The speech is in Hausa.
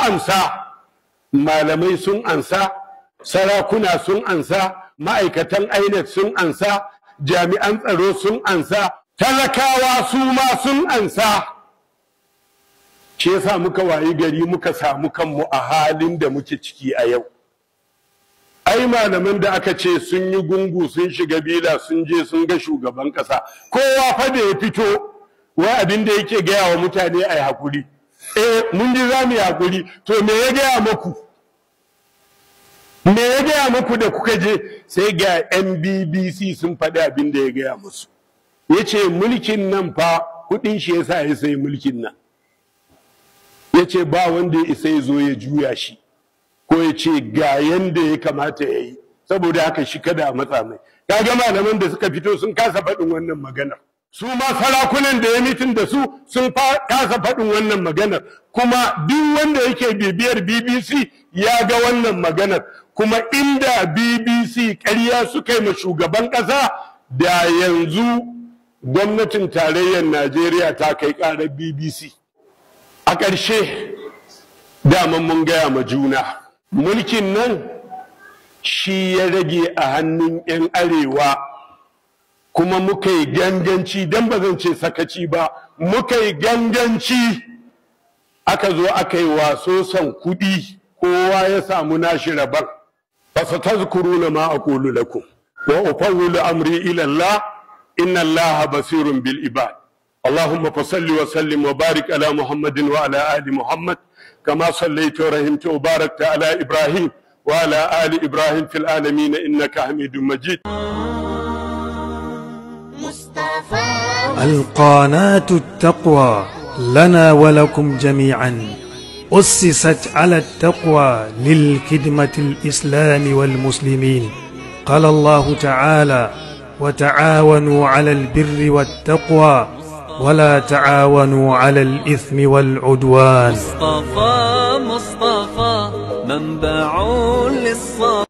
ya amsa, malamai sun ansa, sarakuna sun ansa, ma'aikatan INEC sun ansa, jami'an tsaro sun ansa, talakawa su ma sun ansa. Shi yasa muka wayi gari muka samu kanmu a halin da muke ciki a yau. Ai malaman da aka ce sun yi gungu sun shiga bila sun je sun ga shugaban kasa, kowa fa da ya fito wai abin da yake gaya wa mutane ai hakuri. Eh, mun ji za mu yi hakuri. To me ya gaya muku? Me ya gaya muku da kuka je? Sai ga MBBC sun faɗi abin da ya gaya musu. Ya ce mulkin nan fa kuɗin shi yasa ya sayi mulkin nan. Ya ce ba wanda ya isa ya zo ya juya shi ko ya ce ga yanda ya kamata ya yi, saboda haka shi kada a matsa mai. Kaga malaman da suka fito sun kasa faɗin wannan maganar, su ma sarakunan da ya mitin da su sun kasa faɗin wannan maganar, kuma duk wanda yake bibiyar BBC ya ga wannan maganar. Kuma inda BBC ƙarya suka yi ma shugaban ƙasa, da yanzu gwamnatin tarayyar Najeriya ta kai ƙarar BBC. A ƙarshe, daman mun gaya ma juna, mulkin nan shi ya rage a hannun 'yan arewa, kuma muka yi ganganci, don ba zan ce sakaci ba, muka yi ganganci, aka zo aka yi wasosan kuɗi, kowa ya samu nashi rabon. Fasatazkuruna ma aqulu lakum wa ufawwilu amri ila Allah, inna Allaha basirun bil ibad. اللهم فصل وسلم وبارك على محمد وعلى آل محمد كما صليت ورحمت وباركت على إبراهيم وعلى آل إبراهيم في العالمين إنك حميد مجيد. القناة التقوى لنا ولكم جميعا، أسست على التقوى للخدمة الإسلام والمسلمين. قال الله تعالى: وتعاونوا على البر والتقوى ولا تعاونوا على الإثم والعدوان. مصطفى مصطفى منبع للصفا.